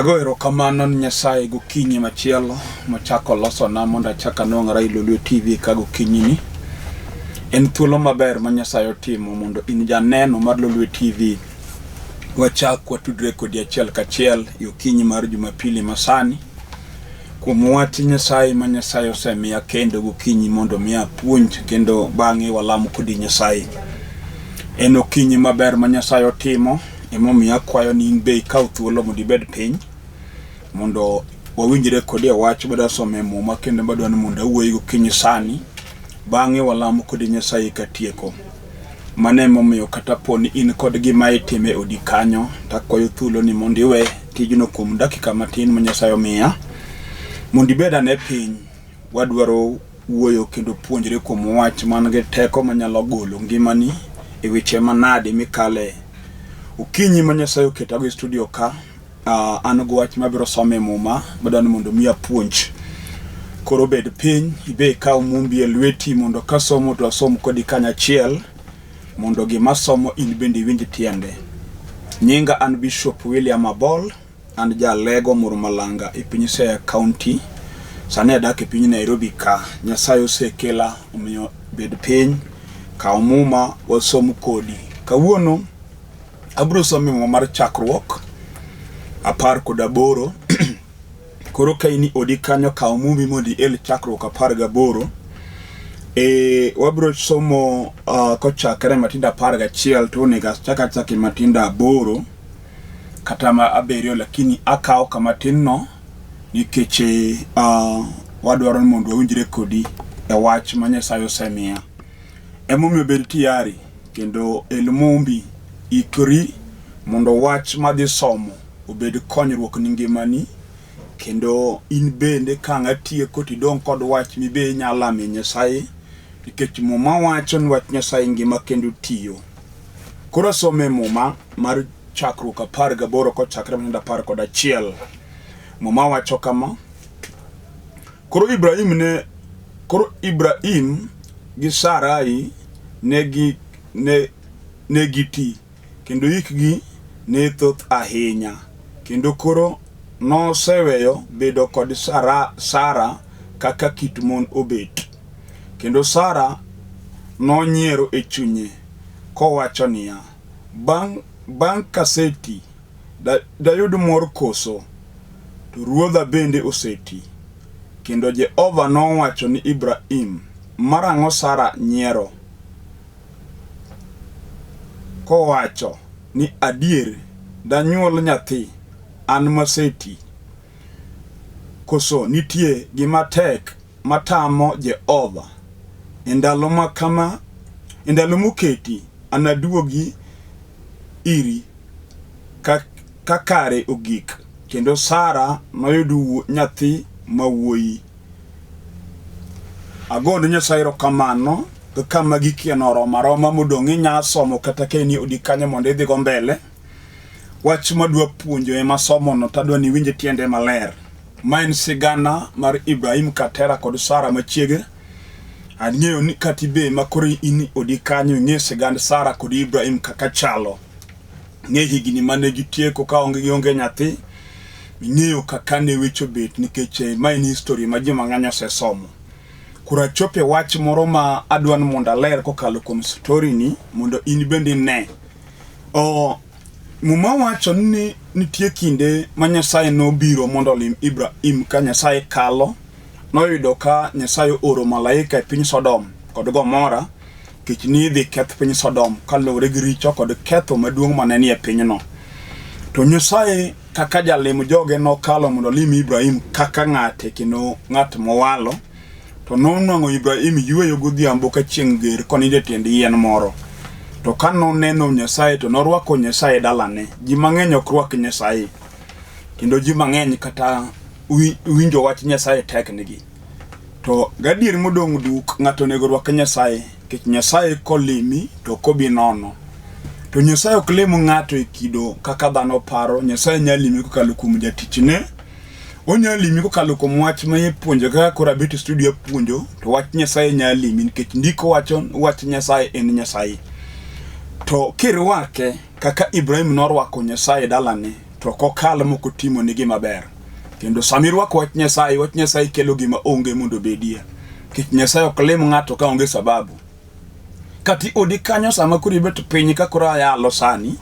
Ago erokamano ni Nyasaye gokinyi machielo mochako losona mondo achak anwang'ra e Lolwe TV ka gokinyini. En thuolo maber ma Nyasaye otimo mondo in janeno mar Lolwe TV wachak watudre kodi achiel kachiel e okinyi mar Jumapili masani kuom wach Nyasaye ma Nyasaye osemiya kendo gokinyi mondo mi apuonj kendo bang'e walam kodi Nyasaye. En okinyi maber ma Nyasaye otimo Emomiyo akwayo ni in be ikaw thuolo mondo ibed piny mondo wawinjre kodi e wach madwa somo e muma kendo madwa ni mondo awuoyi gokinyi sani. Bang'e walamo kodi Nyasaye katieko. Mano emomiyo kata po ni in kod gima itimo e odi kanyo, to akwayo thuolo ni mondo iwe tijno kuom dakika matin ma Nyasaye omiya mondo ibed ane piny. Wadwaro wuoyo kendo puonjre kuom wach man gi teko manyalo golo ngimani e weche manade mikale. Okinyi ma Nyasaye oketago e studio ka, uh, an gi wach mabiro somo e muma madwa ni mondo mi apuonj. Koro bed piny, ibe ikaw mumbi e lweti mondo kasomo to asom kodi kanyachiel mondo gima asomo in bende iwinj tiende. Nyinga an Bishop William Abol. An ja-Alego Murumalanga e piny Siaya County. Sani adak e piny Nairobi ka. Nyasaye osekela omiyo bed piny, kaw muma wasom kodi. Kawuono abiro somo e muma mar chakruok 18. Koro ka in e odi kanyo kaw mumbi mondo iel chakruok 18. E, wabiro somo kochakre matindo 11 to onego achak achak e matindo 8. kata ma abiriyo lakini akawo kama tin no nikech wadwaro ni mondo wawinjre kodi e wach ma Nyasaye osemiya. Emomiyo bed tiyari kendo el mumbi, ikri mondo wach madhi somo obed konyruok ni ngimani kendo in bende ka ang' atieko tidong' kod wach mibe inyalo lame Nyasaye nikech muma wacho ni wach Nyasaye ngima kendo tiyo. Koro asome e muma mar Chakruok 18 kochakre matindo 11. Muma wacho kama, Koro Ibrahim ne koro Ibrahim gi Sarai ne gi ne ne giti kendo hikgi ne thoth ahinya kendo koro noseweyo bedo kod Sara, Sara kaka kit mon obet. Kendo Sara nonyiero e chunye kowacho niya, Bang' bang' kaseti, da, dayud mor koso? To ruodha bende oseti. Kendo Jehova nowacho ni Ibrahim, Marang'o Sara nyiero kowacho ni, 'Adier danyuol nyathi, an maseti? Koso nitie gima tek matamo Jehova? E ndalo ma kama, e ndalo moketi, anaduogi iri ka, ka kare ogik, kendo Sara noyud nyathi ma wuoyi. Agone Nyasaye erokamano kama gikie noromo aroma modong' inya somo kata ka in e odi kanyo mondo idhigo mbele. Wach madwa puonjo ema somono to adwa ni iwinj tiende maler. Ma en sigana mar Ibrahim Katera kod Sara machiege. Ang'eyo ni kata ibe ma koro in odi kanyo ing'eyo sigand Sara kod Ibrahim kaka chalo. Ing'e higni mane gitieko ka onge gionge nyathi. Ing'eyo kaka ne weche obet nikech eh, ma en history ma ji mang'eny osesomo. Koro achopo e wach moro ma adwa ni mondo aler kokalo kuom story ni mondo in bende ine. O, Muma wacho ni nitie kinde ma Nyasaye nobiro mondo olim Ibrahim ka Nyasaye kalo, noyudo ka Nyasaye oro malaika e piny Sodom kod Gomora kech ni idhi keth piny Sodom kaluwore gi richo kod ketho maduong' mane nie pinyno. To Nyasaye kaka jalim joge nokalo mondo olim Ibrahim kaka ng'ate kendo ng'at mowalo. To nonwang'o Ibrahim yueyo godhiambo ka chieng' ger konindo e tiend yien moro. To ka noneno Nyasaye to norwako Nyasaye dalane. Ji mang'eny ok rwak Nyasaye. Kendo ji mang'eny kata winjo wach Nyasaye tek nigi. To gadier modong' duk ng'ato onego rwak Nyasaye nikech Nyasaye kolimi to ok obi nono. To Nyasaye ok lim ng'ato e kido kaka dhano paro. Nyasaye nyalo limi kokalo kuom jatichne. Onyalo limi kokalo kuom wach ma ipuonjo kaka koro abet e studio apuonjo to wach Nyasaye nyalo limi nikech ndiko wacho wach Nyasaye en Nyasaye. To kirwake kaka Ibrahim norwako Nyasaye dalane. to ok okal mok otimoni gima ber. Kendo sama irwako wach Nyasaye, wach Nyasaye kelo gima onge mondo obedie. Nikech Nyasaye ok lim ng'ato ka onge sababu. Kati odi kanyo sama koro ibet piny ka koro ayalo sani,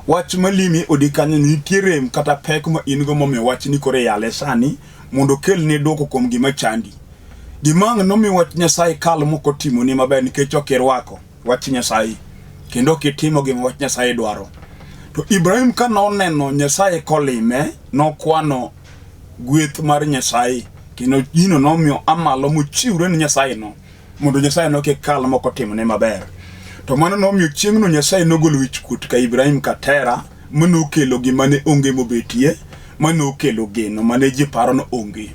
wach malimi odi kanyo ni nitie rem kata pek ma in go momiyo wach ni koro iyale sani mondo okelni dwoko kuom gima chandi. Gima ang' nomi wach Nyasaye kal mok otimoni maber nikech ok irwako wach Nyasaye kendo ok itimo gima wach Nyasaye dwaro. To Ibrahim ka noneno Nyasaye kolime, nokwano gweth mar Nyasaye kendo gino nomiyo amalo mochiwre ne Nyasaye no mondo Nyasaye no kik kal mok otimone maber. To mano nomiyo chieng'no Nyasaye nogolo wichkuot ka Ibrahim ka Tera ma nokelo gima ne onge mobetie, ma nokelo geno mane ji paro ni onge.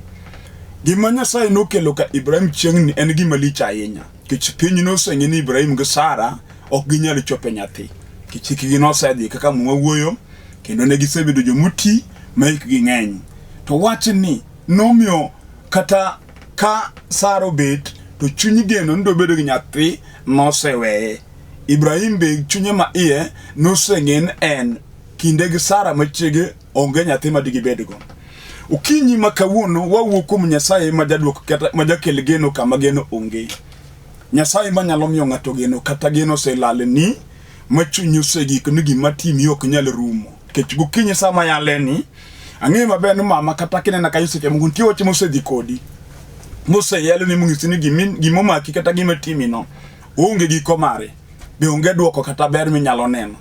Gima Nyasaye nokelo ka Ibrahim chieng'ni en gima lich ahinya. Nikech piny noseng'e ni Ibrahim gi Sara ok ginyal chopo e nyathi. Nikech hikgi nosedhi kaka Muma wuoyo, kendo ne gisebedo jomoti ma hikgi ng'eny. To wachni nomiyo kata ka Sara obet to chuny geno ni dobedo gi nyathi noseweye. Ibrahim be chunye ma iye noseng'e ni en kinde gi Sara machiege onge nyathi ma digibedgo. Okinyi ma kawuono wawuo kuom Nyasaye ma jaduok kata ma jakel geno kama geno onge. Nyasaye ma nyalo miyo ng'ato geno kata geno oselalni ma chunyi osegik ni gima timi ok nyal rumo. Nikech gokinyi sama yaleni, ang'eyo maber ni mama kata kinena kanyo seche moko nitie wach mosedhi kodi moseyaloni mong'isi ni gimomaki kata gima timino onge giko mare be onge dwoko kata ber minyalo neno.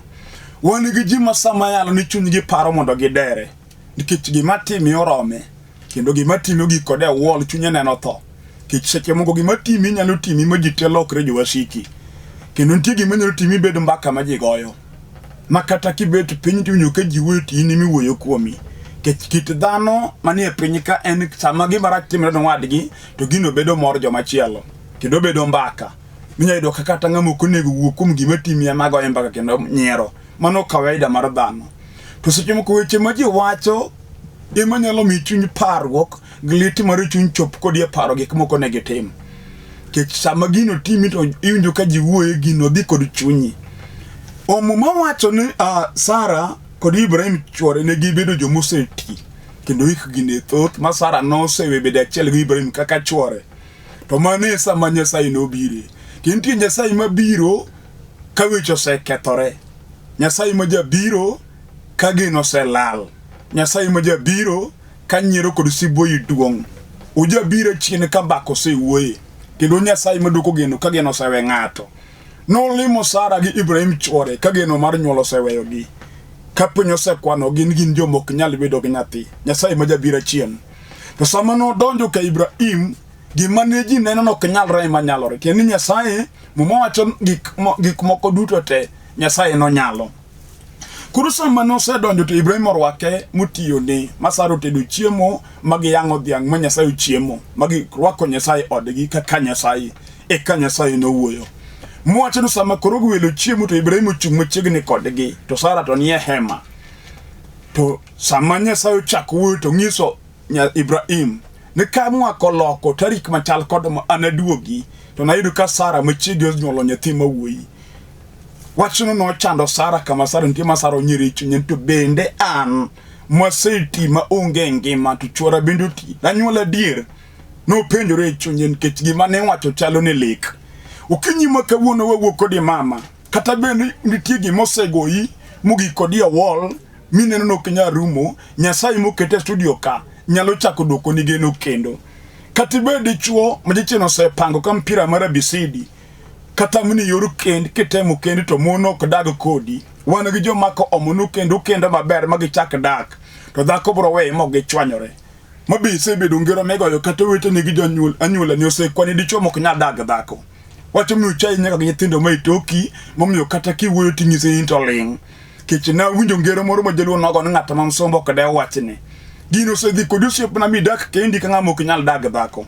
Wan gi ji ma sama yalo ni chunygi paro mondo gidere nikech gima timi orome kendo gima timi ogik kode e wall chunye neno tho. Nikech seche moko gima timi nyalo timi ma ji te lokre jowasiki. Kendo nitie gima nyalo timi bed mbaka ma ji goyo. Ma kata kibet piny to iwinjo ka ji wuoyo to in ema iwuoyo kuomi. Nikech kit dhano manie piny ka en sama gima rach timore ne wadgi to gino bedo mor joma chielo kendo bedo mbaka. Minyalo yudo ka kata ng'ama ok onego wuo kuom gima timi ema goye mbaka kendo nyiero. Mano kawaida mar dhano. To seche moko weche ma ji wacho ema nyalo miyi chuny parruok gi lit mar chuny chop kodi e paro gik moko onego itim. Nikech sama gino timi to iwinjo ka ji wuoyo gino dhi kod chunyi. O Muma wacho ni Sara kod Ibrahim chwore ne gibedo joma oseti kendo hikgi ne thoth ma Sara nosewe bedo achiel gi Ibrahim kaka chwore. To mano e sama Nyasaye nobire. Kendo nitie Nyasaye mabiro ka weche osekethore. Nyasaye ma jabiro ka geno oselal. Nyasaye ma jabiro ka nyiero kod sibuoyi duong'. Ojabiro chien ka mbaka osewuoye. Kendo Nyasaye maduoko geno ka geno osewe ng'ato. Nolimo Sara gi Ibrahim chwore ka geno mar nyuol oseweyogi. Ka piny osekwano gin gin joma ok nyal bedo gi nyathi. Nyasaye ma jabiro achien. To sama nodonjo ka Ibrahim, gima ne ji neno nok nyalre ema nyalore. Tiende ni Nyasaye, Muma wacho gik moko duto te Nyasaye nonyalo. Koro sama nosedonjo to Ibrahim orwake motiyone, ma Sara otedo chiemo ma giyang'o dhiang' ma Nyasaye ochiemo, ma girwako Nyasaye odgi kaka Nyasaye, eka Nyasaye nowuoyo. Mwacho ni sama koro giwelo chiemo to Ibrahim ochung' machiegni kodgi, to Sara to nie hema. To sama Nyasaye ochako wuoyo to ng'iso Ibrahim ni ka mwaka oloko tarik machal kod ma anaduogi to nayud ka Sara machiegi onyuolo nyathi ma wuoyi. Wachno nochando Sara kama Sara nitie ma Sara onyiero e chunye to bende an maseti ma onge ngima to chuora bende oti nanyuol adier. Nopenjore e chunye nikech gima ne wacho chalo ne lek. Okinyi ma kawuono wawuok kodi mama kata bende nitie gima osegoyi mogik kodi e wall mineno ni ok nyal rumo, Nyasaye mokete e studio ka nyalo chako duokoni geno kendo. Kata ibed dichuo ma jachien osepango ka mpira mar abisidi, kata mni yor kend kitemo kend to mon ok dag kodi. Wan gi joma ko omonu kend ukendo maber ma gichak dak, to dhako biro weye mok gichwanyore. Ma be isebedo ngero migoyo kata oweteni gi jonyuol anyuolani osekwani dichuo mok nyal dak gi dhako. Wacho miyo chayi nyaka gi nyithindo ma itoki momiyo kata kiwuoyo ting'ise in to ling'. Kech nawinjo ngero moro ma jaluo nogo ni ng'at ma msumba ok dew wachne. Gino osedhi kodi osiepna midak kendi ka ng'ama ok nyal dag gi dhako.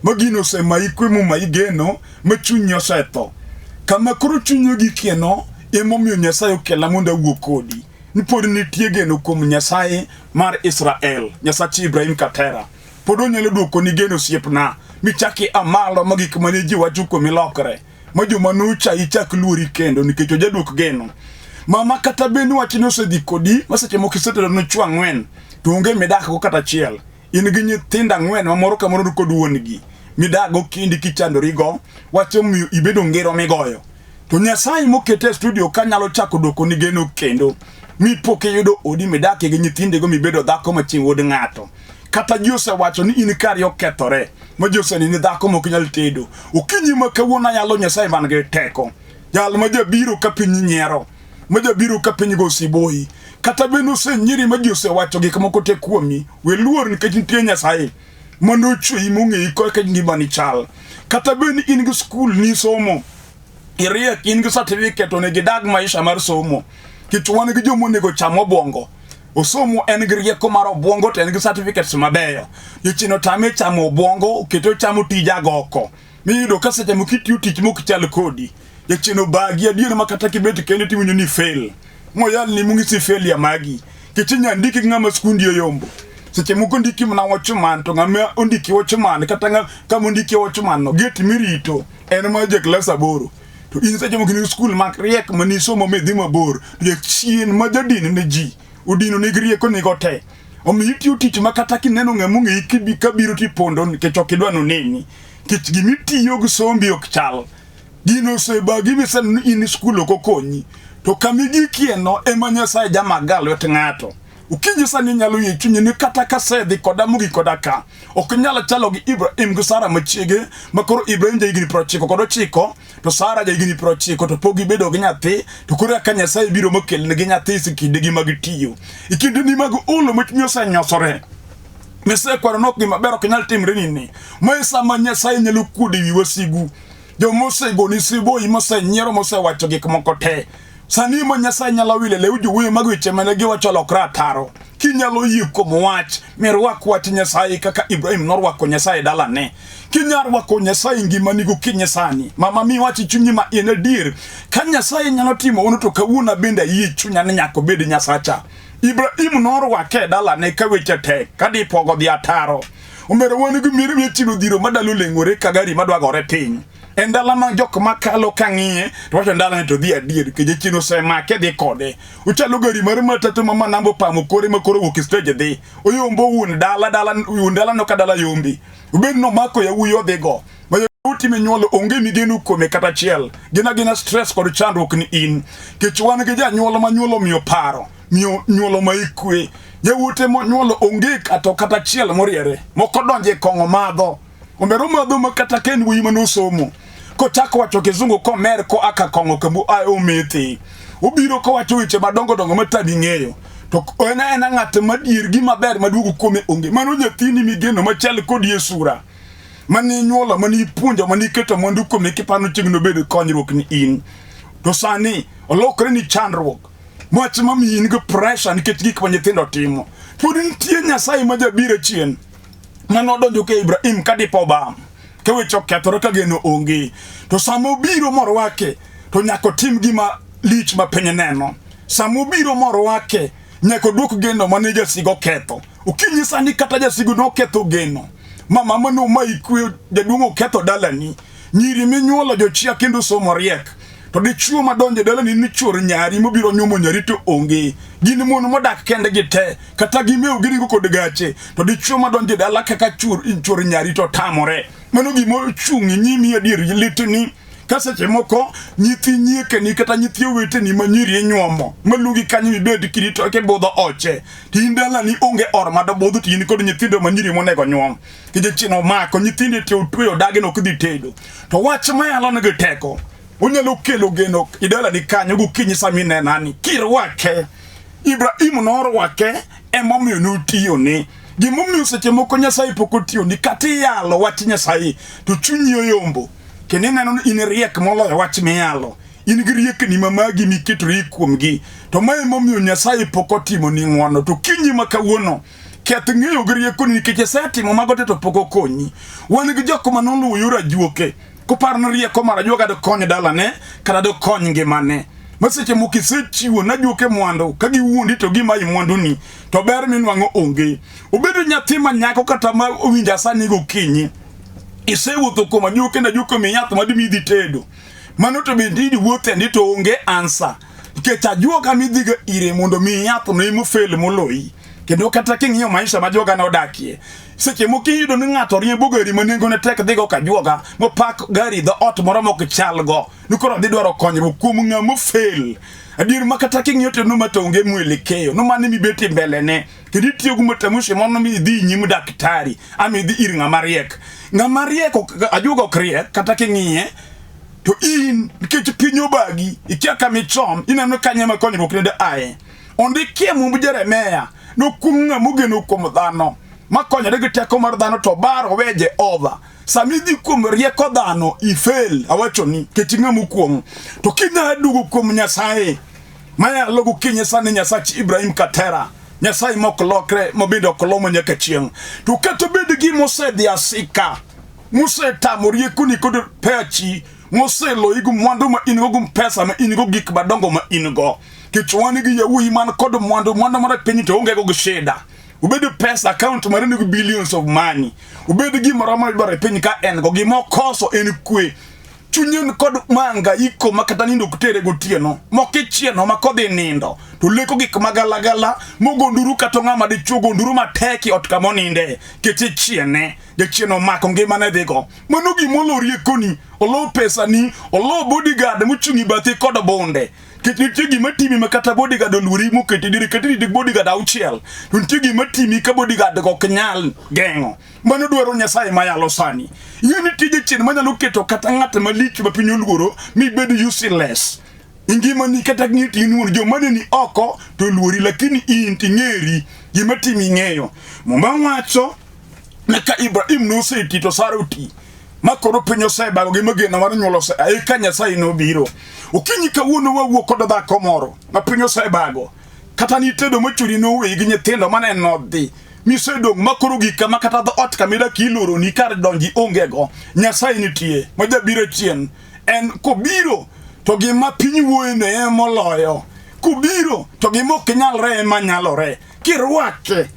Ma gino osemayi kwe momayi geno ma chunyi osetho. Kama koro chunyi ogikieno emomiyo Nyasaye okela mondo awuo kodi. Ni pod nitie geno kuom Nyasaye mar Israel, Nyasach Ibrahim Katera. Pod onyalo duokoni geno osiepna, michak ia malo ma gik mane ji wacho kuomi lokre. Ma joma nochayi chak luori kendo nikech ojaduok geno. Mama kata bed ni wachni osedhi kodi ma seche moko isetedo ne chwo ang'wen to onge midakgo kata achiel. In gi nyithindo ang'wen ma moro ka moro ni kod wuon-gi midakgo kendi kichandorigo, wach omiyo ibedo ngero migoyo. To Nyasaye mokete e studio ka nyalo chako dwokoni geno kendo mi pok iyudo odi midakie gi nyithindigo mibedo dhako ma chi wuod ng'ato. Kata ji osewacho ni in kari okethore ma ji oseneni dhako mok nyal tedo. Okinyi ma kawuono ayalo Nyasaye man gi teko. Jal ma jabiro ka piny nyiero, ma jabiro ka piny go siboyi. Kata bende osenyiri ma ji osewacho gik moko te kuomi, we luor nikech nitie Nyasaye mane ochweyi mong'eyi kaka ngimani chal. Kata bed ni in gi skul ni somo, iriek in gi certificate onego idag maisha mar somo. Nikech wan gi joma onego cham obwongo. Osomo en gi rieko mar obwongo to en gi certificates mabeyo. Jachien otame chamo obwongo, okete ochamo tij agoko. Miyudo ka seche moko itiyo tich mok chal kodi. Jachien obagi adier ma kata kibet kendi tiwinjo ni fail. Moyal ni mung'isi failure magi. Kech inya ndiki gi ng'ama skundi oyombo. Seche moko ondiki mana watchman to ng'ama ondiki watchman kata ng'a kama ondiki watchman no gate mirito en ma ja klas aboro. To in seche moko in gi skul mak riek mani somo midhi mabor. To jachien ma jadin ne ji odino nigi rieko nigo te. Omiyo itiyo tich ma kata kineno ng'ama ong'eyi kibi kabiro tipondo nikech ok idwa noneni. Nikech gimitiyo gi sombi ok chal. Gino osebagi miseneno ni in skul ok okonyi. To kama igikieno ema Nyasaye jamaga lwet ng'ato. Okinyi sani inyalo yie chunyi ni kata kasedhi koda mogik koda ka ok inyal chalo gi Ibrahim gi Sara machiege ma koro Ibrahim ja higni 99 to Sara ja higni 90 to pok gibedo gi nyathi to koro eka Nyasaye biro mokelnegi nyathi e kindegi mag tiyo. E kindeni mag olo ma chunyi osenyosore misekwano nok gima ber ok nyal timre nini ma e sama Nyasaye nyalo kuodo ewi wasigu joma osegoni siboi mosenyiero mosewacho gik moko te sani ma Nyasaye nyalo wile lew jowuoyo mag weche mane giwacho olokre ataro kinyalo yie kuom wach mirwak wach Nyasaye kaka Ibrahim norwako Nyasaye dalane kinya rwako Nyasaye ngimani gokinyi sani mama mi wach chunyi ma in adier ka Nyasaye nyalo timo ono to kawuono bende ayie chunya ni nyaka obed Nyasacha Ibrahim norwake e dalane ka weche tek ka dipogo dhi ataro omero wan gi mier miechino dhiro madalo leng'ore ka gari madwa gore piny en dala ma jok makalo ka ng'iye to wacho ndalane to dhi adier nikech jachien osemake dhi kode ochalo gari mar matatu ma manambo pamo kore ma koro wuok e stage dhi oyombo wuon dala dala wuon dala no ka dala yombi obed nomako yawuoyi odhigo ma yawuoti minyuolo onge migeno kuome kata achiel gin agina stress kod chandruok ni in kech wan gi janyuol ma nyuolo miyo paro miyo nyuolo ma ikwe yawuote monyuolo onge kata kata achiel moriere moko donjo e kong'o madho omero madho ma kata ka en wuoyi mane osomo kochako wacho kizungu komer koa ka kong'o kambu a omethi obiro kowacho weche madongo dongo matami ng'eyo to en aena ng'at madier gima ber maduogo kuome onge mano nyathini migeno machal kodi e sura mane inyuolo mane ipuonjo mane iketo mwandu kuome kiparo chieng' nobed konyruok ni in to sani olokre ni chandruok wach mamiyi in gi pressure nikech gik ma nyithindo timo pod nitie nyasaye ma jabiro chien mane odonjo ka Ibrahim ka dipo obam ka weche okethore ka geno onge to sama obiro morwake to nyaka otim gima lich ma piny neno sama obiro morwake nyaka oduok geno mane jasigo oketho okinyi sani kata jasigo noketho geno ma mama nomayi kwe jaduong' oketho dalani nyiri minyuolo jochia kendo somo riek to dichuo madonjo e dalani ni chuor nyari mobiro nyuomo nyari to onge gin mon modak kendgi te kata gimew giringo kod gache to dichuo madonjo e dala kaka chuor nyari to tamore mano gima ochung' e nyimi adier litni ka seche moko nyithi nyiekeni kata nyithi oweteni ma nyiri inyuomo malugi kanyo mibed kirito kibudho oche to in dalani onge or madobudh to in kod nyithindo ma nyiri monego nyuom jachien omako nyithinde te otweyo dagi no kidhi tedo to wach mayalo nigi teko onyalo kelo geno e dalani kanyo gokinyi sama inenani kirwake Ibrahim norwake emomiyo notiyone gimomiyo seche moko Nyasaye pok otiyoni kata iyalo wach Nyasaye to chunyi oyombo kendo ineno ni in riek moloyo wach miyalo in gi riekni ma magi miketori kuomgi to ma emomiyo Nyasaye pok otimoni ng'wono to kinyi ma kawuono keth ng'eyo gi riekoni nikech isetimo mago te to pok okonyi wan gi jok ma noluwo yor ajuoke koparo ni rieko mar ajuoka dokony dalane kata dokony ngimane ma seche moko isechiwo ne ajuoke mwandu ka giwuondi to gimayi mwanduni to ber minwang'o onge obedo nyathi ma nyako kata ma owinjo asani gokinyi isewuotho kuom ajuoke na ajuoke omiyi yath madimi idhi tedo mano to bende idhi wuothe ndi to onge ansa. Nikech ajuoga midhiga ire mondo mi yath no ema ofel moloyi. Kendo kata king'iyo maisha ma joga nodakie, seche moko iyudo ni ng'ato riembo gari ma nengone tek dhigo kajuoga mopak gari dho ot moro mok chalgo ni koro dhi dwaro konyruok kuom ng'ama ofel. Adier ma kata king'iyo to noma to onge mwelekeo, noma ni mibetie mbelene kendo itiyo gi matamushi mondo mi idhi nyim daktari ama idhi ir ng'ama riek. Ng'ama riek ajuoga ok riek kata king'iye to in nikech piny obagi ikia kama ichom ineno kanye ma konyruok ne aye. Ondikie mumb Jeremia nokum ng'ama ogeno kuom dhano makonyore gi teko mar dhano to bar owe Jehova. Sama idhi kuom rieko dhano ifel awachoni nikech ng'ama okuong'. To kinya duogo kuom Nyasaye mayalo gokinyi sani Nyasach Ibrahim Katera Nyasaye mok lokre mabende ok lomo nyaka chieng'. To kata bed gima osedhi asika mosetamo riekoni kod pachi moseloyi gi mwandu ma in go gi pesa ma in go gik madongo ma in go kech wan gi yawuoyi man kod mwandu mwandu mar piny to onge go gi shida obed pesa account mare nigi billions of money obed gimoro ma idwaro e piny ka en go gima okoso en kwe chunye ni kod mangaiko ma kata nindo ok tere gotieno moko ichieno ma kodhi nindo to leko gik magalagala mogo nduru kata ng'ama dichuo go nduru matek e ot kama oninde kech ichiene jachien omako ngimane dhigo mano gima olo riekoni olo pesani olo bodyguard mochung' e bathi kod bunde Nikech nitie gima timi ma kata bodyguard oluori moketi dire kata iriti bodyguard auchiel to nitie gima timi ka bodyguard go ok nyal geng'o. Mano dwaro Nyasaye mayalo sani. Ing'e nitie jachien manyalo keto kata ng'at malich ma piny oluoro mibed useless. Ngimani kata ng'i to in wuon joma neni oko to oluori lakini in to ing'eri gima timi ing'eyo. Muma wacho ni ka Ibrahim noseti to Sara oti ma koro piny osebago gi mageno mar nyuol ose eka Nyasaye nobiro. Okinyi kawuono wawuok kod dhako moro ma piny osebago kata nitedo machuri noweyi gi nyithindo mane nodhi misedong' ma koro gik kama kata dhoot kama idak iloroni kar donji ongego. Nyasaye nitie ma jabiro chien en kobiro to gima piny wuoyene ema moloyo kobiro to gima ok nyalre ema nyalore kirwake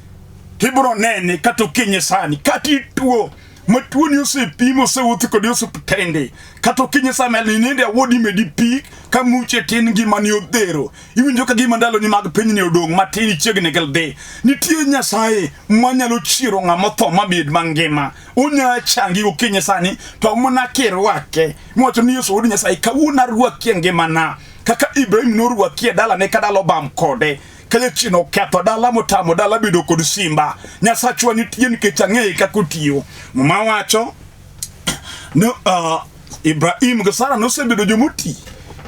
tibiro nene kata okinyi sani kata ituo ma tuoni osepim osewuoth kode osiptende kata okinyi sama ininde awuodi medi pi ka muche tin ngimani odhero iwinjo ka gima ndaloni mag pinyni odong' matin ichiegni gi dhi nitie nyasaye manyalo chiero ng'ama otho mabed mangima onya changi okinyi sani to mana kirwake miwacho ni Yesu wuod Nyasaye kawuono arwaki e ngimana kaka Ibrahim norwaki e dalane ka dala obam kode ka jachien oketho dala motamo dala bedo kod simba Nyasachwa nitie nikech ang'eye kaka otiyo Muma wacho ni Ibrahim gi Sara nosebedo jomoti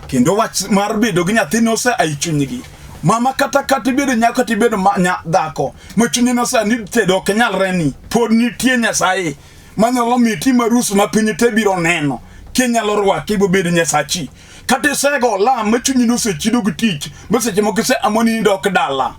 kendo wach mar bedo gi nyathi nose ai chunygi mama kata kata ibedo nyako kata ibedo dhako ma chunye nose ni tedo ok nyalre ni pod nitie Nyasaye manyalo miyi tim arus ma piny te biro neno kinyalo rwake bobed Nyasachi kata isego olam ma chunyi nosechido gi tich ma seche moko ise amoni ni dok dala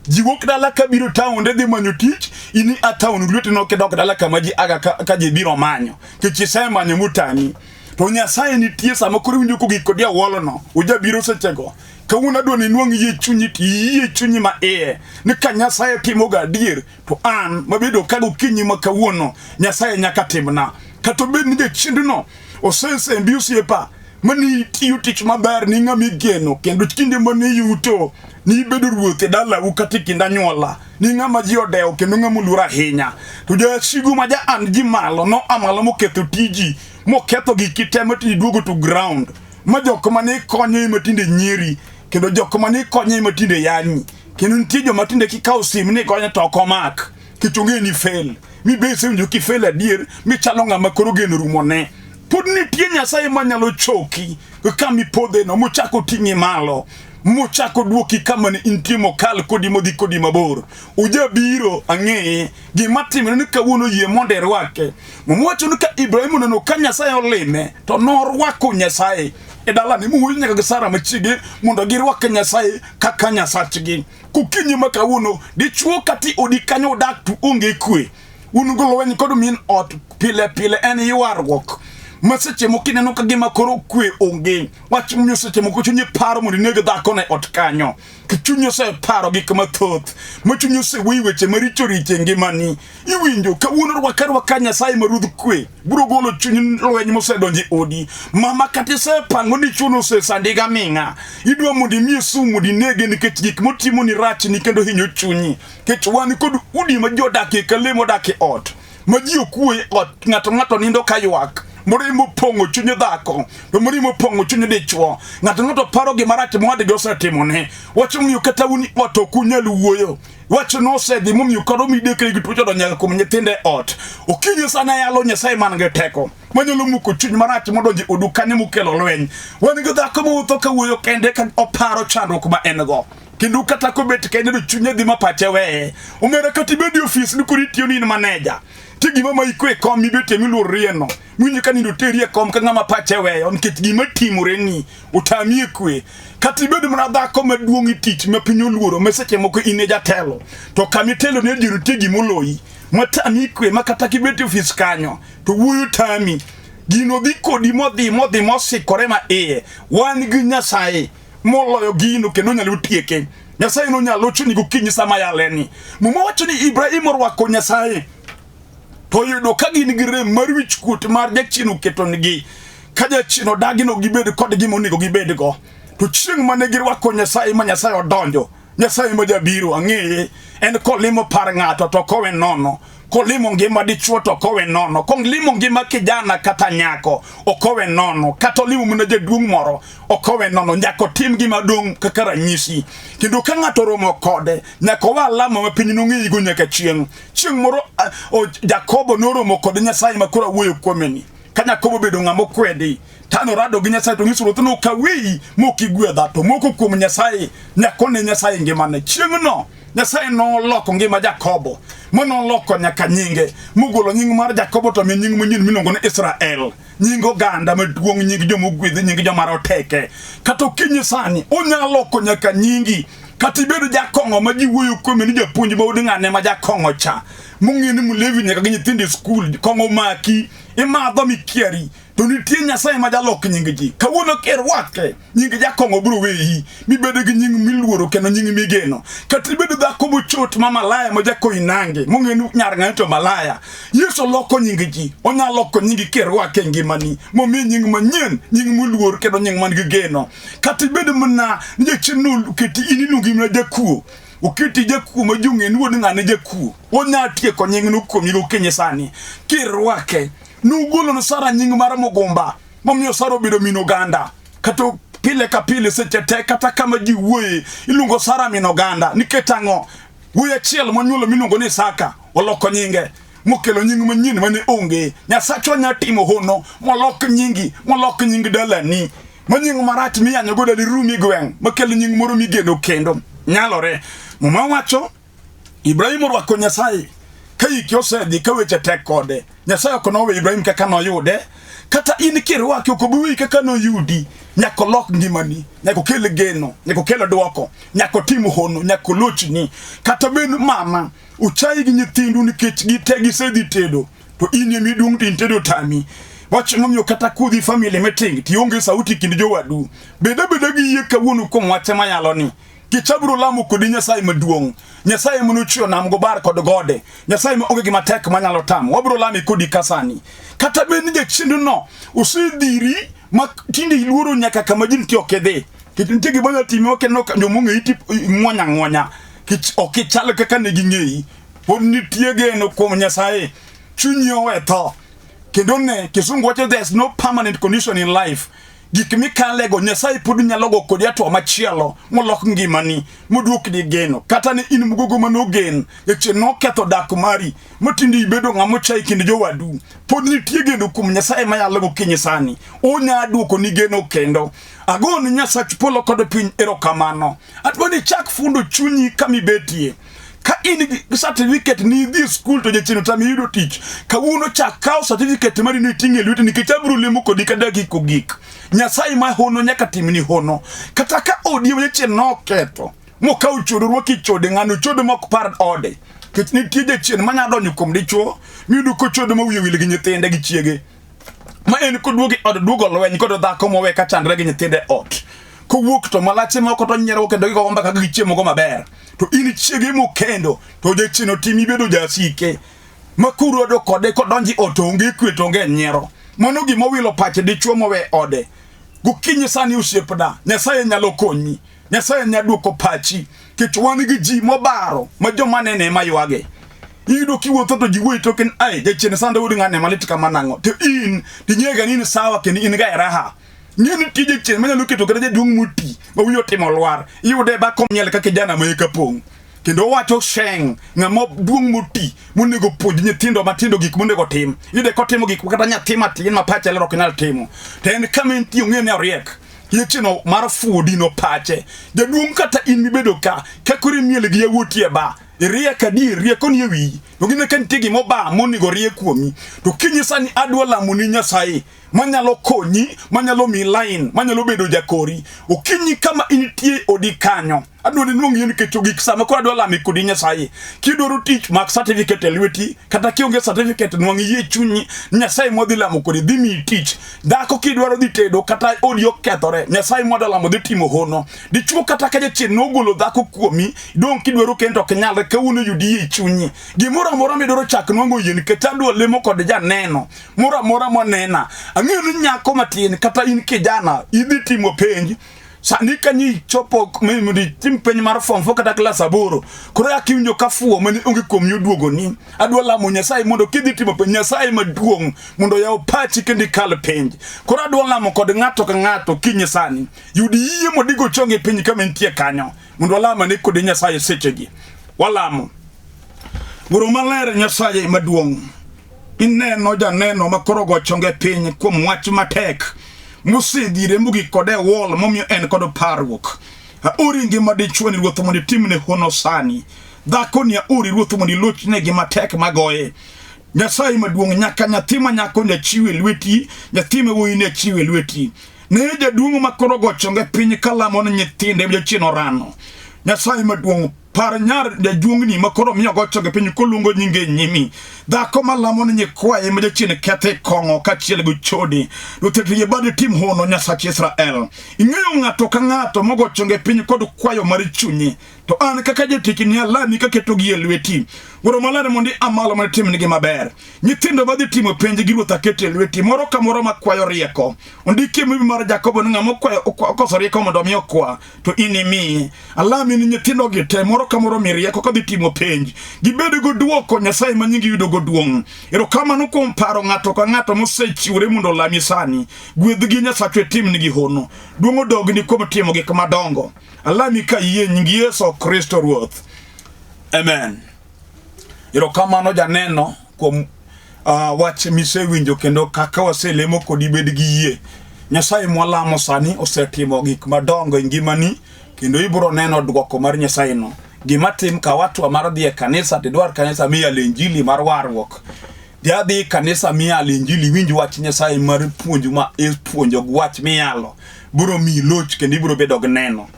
ji wuok dala ka biro taonde dhi manyo tich in a taon lweti no kidok dala kama ji aga ka, ka ji biro manyo kech isemanyo motami to Nyasaye nitie sama koro iwinjo kogik kodi awolono ojabiro sechego kawuono adwa ni inwang' yie chunyi to iyie chunyi ma iye ni ka Nyasaye timoga adier to an mabedo ka gokinyi ma kawuono Nyasaye nyaka timna kata obed ni jachiendno osesembi osiepa mane itiyo tich maber ni ng'ama igeno kendo kinde mane iyuto nibedo ruoth e dalau kata e kind anyuola ni ng'ama ji odewo kendo ng'ama oluor ahinya to jasigu ma ja an ji malo noa malo moketho tiji moketho giki te ma tinde iduogo to ground ma jok mane ikonyo ema tinde nyieri kendo jok mane ikonyo ema tinde yanyi kendo nitie joma tinde kikawo sim ni igonyo to ok omak kech ong'e ni fail mibe isewinjo kifel adier michalo ng'ama koro geno rumone pod nitie nyasaye manyalo choki kama ipodheno mochako ting'i malo mochako duoki kama ne intie mokal kodi modhi kodi mabor ujabiro ang'eye gima timore ni kawuono yie mondo irwake Muma wacho ni ka Ibrahim oneno ka Nyasaye olime to norwako Nyasaye e dalane mowuoyo nyaka gi Sara machiege mondo girwak Nyasaye kaka Nyasachgi kokinyi ma kawuono dichuo kata odi kanyo udak to onge kwe un go lweny kod min ot pile pile en ywaruok. Ma seche moko ineno ka gima koro kwe onge. Wach momiyo seche moko chunyi paro mondo ineg dhako ne ot kanyo. Ki chunyi oseparo gik mathoth, ma chunyi osewuoyo weche maricho richo e ngimani. Iwinjo kawuono rwaka rwaka Nyasaye ma ruodh kwe biro golo chuny lweny mosedonjo e odi. Mama kata isepango ni chuno osesandi gaming'a. Idwa mondo imiye sum mondo inege nikech gik motimoni rachni kendo hinyo chunyi. Nikech wan kod udi ma ji odakie ka le modak e ot. Ma ji ok wuo e ot, ng'ato ng'ato nindo ka ywak. Morimo pong'o chuny dhako, to morimo pong'o chuny dichwo. Ng'ato ng'ato paro gima rach ma wadgi osetimone. Wach momiyo kata un ot ok unyal wuoyo. Wach nosedhi momiyo koro midekre gi tuoche odonjo nyaka kuom nyithindo e ot. Okinyi sana yalo Nyasaye man gi teko manyalo muko chuny marach modonjo e odu kanyo mokelo lweny. Wan gi dhako mowuotho ka wuoyo kende ka oparo chandruok ma en go. Kendo kata kobet kende to chunye dhi ma pache weye. Omera kata ibed e ofis ni koro itiyo ni in maneja. Ti gima ma ikwe kom mibetie miluorrieno. Winjo ka nindo teri e kom ka ng'ama pache weyo nikech gima timoreni otami e kwe. Kata ibed mana dhako maduong' e tich ma piny oluoro ma seche moko in e jatelo to kama itelo ne ji nitie gima oloyi matami kwe ma kata kibet e ofis kanyo to wuoyo tami. Gino dhi kodi modhi modhi mosikore ma iye. Wan gi Nyasaye moloyo gino kendo onyalo tieke. Nyasaye nonyalo lochoni gokinyi sama yaleni. Muma wacho ni Ibrahim orwako Nyasaye to oyudo ka gin gi rem mar wichkuot mar jachien oketonigi. Ka jachien odagi no gibed kod gima onego gibedgo. To chieng' mane girwako Nyasaye ma Nyasaye odonjo, Nyasaye ma jabiro ang'eye, en kolimo par ng'ato to ok owe nono. Kolimo ngima dichwo to ok owe nono. Kolimo ngima kijana kata nyako ok owe nono. Kata olimo mana jaduong' moro ok owe nono. Nyaka otim gima dong' kaka ranyisi. Kendo ka ng'ato oromo kode, nyaka owe alama ma piny nong'eyigo nyaka chieng'. Chieng' moro Jakobo noromo kod Nyasaye ma koro awuoyo kuomeni. Ka Jakobo obedo ng'ama okwedi, to norado gi Nyasaye to nyiso ruoth ni ok aweyi mok igwedha. To moko kuom Nyasaye nyaka one Nyasaye ngimane. Chieng'no Nyasaye noloko ngima Jakobo, ma noloko nyaka nyinge, mogolo nying mar Jakobo to mi nying manyien miluongo ni Israel. Nying oganda maduong', nying joma ogwedhi, nying joma roteke. Kata okinyi sani, onyalo loko nyaka nyingi. Kata ibed jakong'o ma ji wuoyo kuome ni japuonj ma od ng'ane ma jakong'o cha. Mong'e ni mlevi nyaka gi nyithindo e skul, kong'o maki, imadho mikiari. To nitie Nyasaye ma jalok nying ji. Kawuono kirwake, nying jakong'o biro weyi, mibedo gi nying miluoro kendo nying migeno. Kata ibedo dhako mochot ma malaya ma jakoinange, mong'e ni nyar ng'ane to malaya. Yesu loko nying ji, onyalo loko nyingi kirwake e ngimani, momiyi nying manyien, nying moluor kendo nying man gi geno. Kata ibed mana ni jachien noketi in iluongi mana jakuo, oketi jakuo ma ji ong'e ni wuod ng'ane jakuo, onya tieko nyingno kuomi gokinyi sani. Kirwake, nugolo ne Sara nying mar mugumba, momiyo Sara obedo min oganda. Kata pile ka pile seche te kata kama ji wuoye iluongo Sara min oganda nikech ang'o? Wuoyi achiel monyuolo miluongo ni Isaka oloko nyinge mokelo nying manyien mane onge. Nyasachwa nya timo hono molok nyingi, molok nying dalani. Ma nying marach miyanyogo dali rumi gweng' makelo nying moro migeno kendo. Nyalore. Muma wacho Ibrahim orwako Nyasaye ka hike osedhi ka weche tek kode. Nyasaye ok nowe Ibrahim kaka noyude. Kata in kirwake ok obi weyi kaka noyudi. Nyaka olok ngimani, nyaka okel geno, nyaka okel dwoko, nyaka otim hono, nyaka olochni. Kata bed mama uchayi gi nyithindu nikech gite gisedhi tedo to in ema iduong' to in tedo tami. Wach momiyo kata kudhi family meeting to ionge sauti kind jowadu. Bed abeda gi yie kawuono kuom wach mayalo ni. Kech abiro lamo kodi Nyasaye maduong'. Nyasaye manochweyo nam go bar kod gode. Nyasaye ma onge gima tek manyalo tamo. Wabiro lame kodi ka sani. Kata bed ni jachiendno osedhiri ma tinde iluoro nyaka kama ji nitie ok idhi. Nikech nitie gima nyalo timi ok ineno ka joma ong'eyi to ing'wonyo ang'wonya. Nikech ok ichal kaka ne ging'eyi. Pod nitie geno kuom Nyasaye. Chunyi owe tho. Kendo ne, kisungu wacho there's no permanent condition in life. Gik mikalego Nyasaye pod nyalo go kodi hatua machielo molok ngimani moduokni geno. Kata ne in mugogo mane ogen, jachien noketho dak mari matinde ibedo ng'ama ocha e kind jowadu. Pod nitie geno kuom Nyasaye mayalo gokinyi sani. Onya duokoni geno kendo. Agoni Nyasach polo kod piny erokamano. Adwa ni ichak fundo chunyi kama ibetie. Ka in gi certificate ni idhi e skul to jachien otami yudo tich. Kawuono chak kawo certificate mari ni iting'e lweti nikech abiro lemo kodi ka dakika ogik. Nyasaye ma hono nyaka timni hono. Kata ka odi ema jachien noketho mokawo chode orwaki chode ng'ano chode mok par ode. Nikech nitie jachien manya donjo kuom dichuo miyudo kochodo ma wiye wil gi nyithinde gi chiege. Ma en koduogo e ot duogo lweny kod dhako mowe ka chandre gi nyithinde e ot. Kowuok to malache moko to nyiero kendo gigo mbaka ka gichiemo go maber. To in chiege mokendo to jachien otimi bedo jasike. Ma kurodo kode kodonji ot to onge kwe to onge nyiero. Mano gima owilo pache dichuo mowe ode. Gokinyi sani osiepna, Nyasaye nyalo konyi. Nyasaye nyalo duoko pachi. Kech wan gi ji mobaro ma joma nene ema ywage. Iyudo kiwuotho to ji wuoyi to ken ai jachien sanda wuod ng'ane malit kama nang'o. To in ting'ega ni in sawa kendo in ga e raha. Ng'e ni nitie jachien manyalo keto kata jaduong' moti ma wiye otimo lwar. Iyude e ba komiel ka kijana ma eka pong'. Kendo owacho sheng' ng'ama duong' moti monego puonj nyithindo matindo gik monego otim. Iyude kotimo gik kata nyathi matin ma pache ler ok nyal timo. To en kama entie ong'e ni oriek. Yecheno mar fuwo dino pache. Jaduong' kata in mibedo ka, ka koro imiel gi yawuoti e ba, iriek adier, rieko ni e wiyi. To gine ka nitie gima oba monego orie kuomi. To kinyisa ni adwa lamoni Nyasaye manyalo konyi, manyalo miyi line, manyalo bedo jakori. Okinyi kama intie odi kanyo. Adwa ni nwang' yie nikech ogik sama koro adwa lami kodi Nyasaye. Kidwaro tich mak certificate e lweti, kata kionge certificate nwang' yie chunyi Nyasaye mwadhi lamo kodi dhi miyi tich. Dhako kidwaro dhi tedo kata odi okethore, Nyasaye mwadwa lamo dhi timo hono. Dichuo kata ka jachien nogolo dhako kuomi, dong' kidwaro kendo ok nyalre kawuono yud yie e chunyi. Gimoro amora midwaro chak nwang'o yie nikech adwa lemo kod janeno moro amora monena. Ang'eyo ni nyako matin kata in kijana idhi timo penj sani ka nyi chopo mondo itim penj mar form 4 kata klas aboro koro yak iwinjo ka fuwo mane onge kuomi oduogoni adwa lamo nyasaye mondo kidhi timo penj nyasaye maduong' mondo oyaw pachi kendo ikal penj koro adwa lamo kod ng'ato ka ng'ato kinyi sani yud yie mondo igo chongi piny kama intie kanyo mondo walam ane kode nyasaye sechegi walamo Wuoro maler nyasaye maduong' Ineno janeno ma koro go chonge piny kuom wach matek mosedhire mogik kode e wall momiyo en kod parruok. Aori ngima dichwo ni ruoth mondo itimne hono sani. Dhako ni aori ruoth mondo ilochne gi matek magoye. Nyasaye maduong' nyaka nyathi ma nyako ni achiwe lweti, nyathi ma wuoyi ni achiwe lweti. Ne jaduong' ma koro go chonge piny kalamo ne nyithinde jachien orano. Nyasaye maduong' Par nyar jajuong'ni ma koro miyo go chonge piny koluongo nyinge e nyimi. Dhako ma lamo ni nyikwaye ma jachien kethe kong'o kaachiel gi chode. Ruoth yie badi tim hono Nyasach Israel. Ing'eyo ng'ato ka ng'ato mogo chonge piny kod kwayo mar chunye. To an kaka jatichni alami kaketogi e lweti. Wuoro maler mondo ia malo mondo itimnigi maber. Nyithindo madhi timo penj gi Ruoth aketo e lweti moro ka moro makwayo rieko. Ondiki e mumi mar Jakobo ni ng'ama okwayo okoso rieko mondo omi okwa to in imiye. Alami ni nyithindogi te moro ka moro mi rieko kadhi timo penj. Gibed go duoko Nyasaye ma nyingi yudo go duong'. Erokamano kuom paro ng'ato ka ng'ato mosechiwore mondo olami sani. Gwedhgi Nyasachwa itimnigi hono. Duong' odogni kuom timo gik madongo. Alami ka iyie nying Yesu Kristo Ruoth. Amen. Erokamano janeno kuom wach misewinjo kendo kaka waselemo kodi bed gi yie. Nyasaye mwalamo sani osetimo gik madongo e ngimani kendo ibiro neno dwoko mar Nyasaye no. Gima tim ka watwa mar dhi e kanisa tidwar kanisa miyalo injili mar warruok. Dhi adhi e kanisa miyalo injili winj wach Nyasaye mar puonj ma ipuonjo wach miyalo biro miyi loch kendo ibiro bedo gi neno.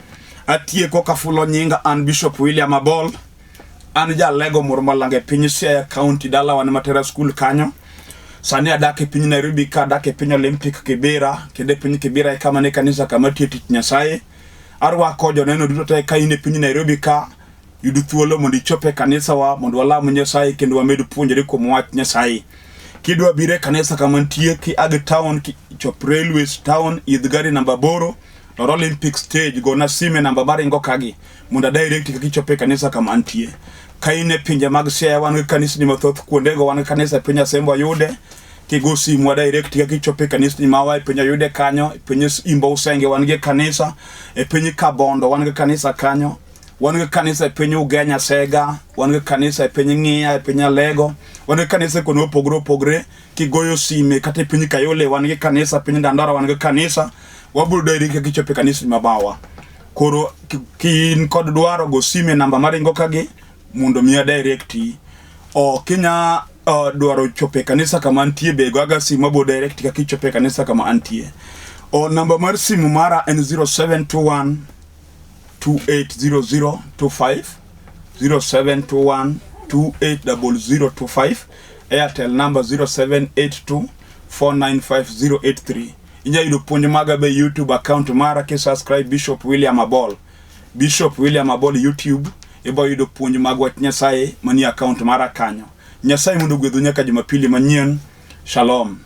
Atieko kafulo nyinga an Bishop William Abol. An jalego moro malanga e piny Siaya County, dalawa ni Matera School kanyo. Sani adak e piny Nairobi ka adak e piny Olympic Kibera, kendo e piny Kibera e kama ne kanisa kama tiyo tich Nyasaye. Arwako joneno duto te ka in e piny Nairobi ka, yud thuolo mondo ichop e kanisawa mondo walam Nyasaye kendo wamed puonjore kuom wach Nyasaye. Kidwa biro e kanisa kama nitie kiag town, chop railways town, idh gari namba 8 lor Olympic stage, gona sime namba maringo kagi mondo a direct kaka ichopo e kanisa kama antie. Ka in e pinje mag Siaya wan gi kanisni mathoth kuondego, wan gi kanisa e piny Asembo Ayude, kigo simu wa direct kaka ichopo e kanisni mawa e piny Ayude kanyo, e piny Imbo Usenge wan gi kanisa, e piny Kabondo wan gi kanisa kanyo, wan gi kanisa e piny Ugenya Sega, wan gi kanisa e piny Ng'iya, e piny Alego, wan gi kanisa kuonde mopogore opogore. Kigoyo sime kata e piny Kayole wan gi kanisa, piny Dandora wan gi kanisa, wabiro direct kaka ichopo e kanisni mabawa. Koro ki in kod dwaro go sime namba maringo kagi mondo miya direct o kinya dwaro chopo e kanisa kama antie be go aga simu abo direct kaka ichopo e kanisa kama antie. O namba mar simu mara en 0721 280025 0721 280025 Airtel number 0782 495083. Inyalo yudo puonj maga be YouTube account mara ki subscribe Bishop William Abol. Bishop William Abol YouTube ibo yudo puonj mag wach Nyasaye manie account mara kanyo. Nyasaye mondo ogwedhu nyaka Jumapili manyien. Shalom.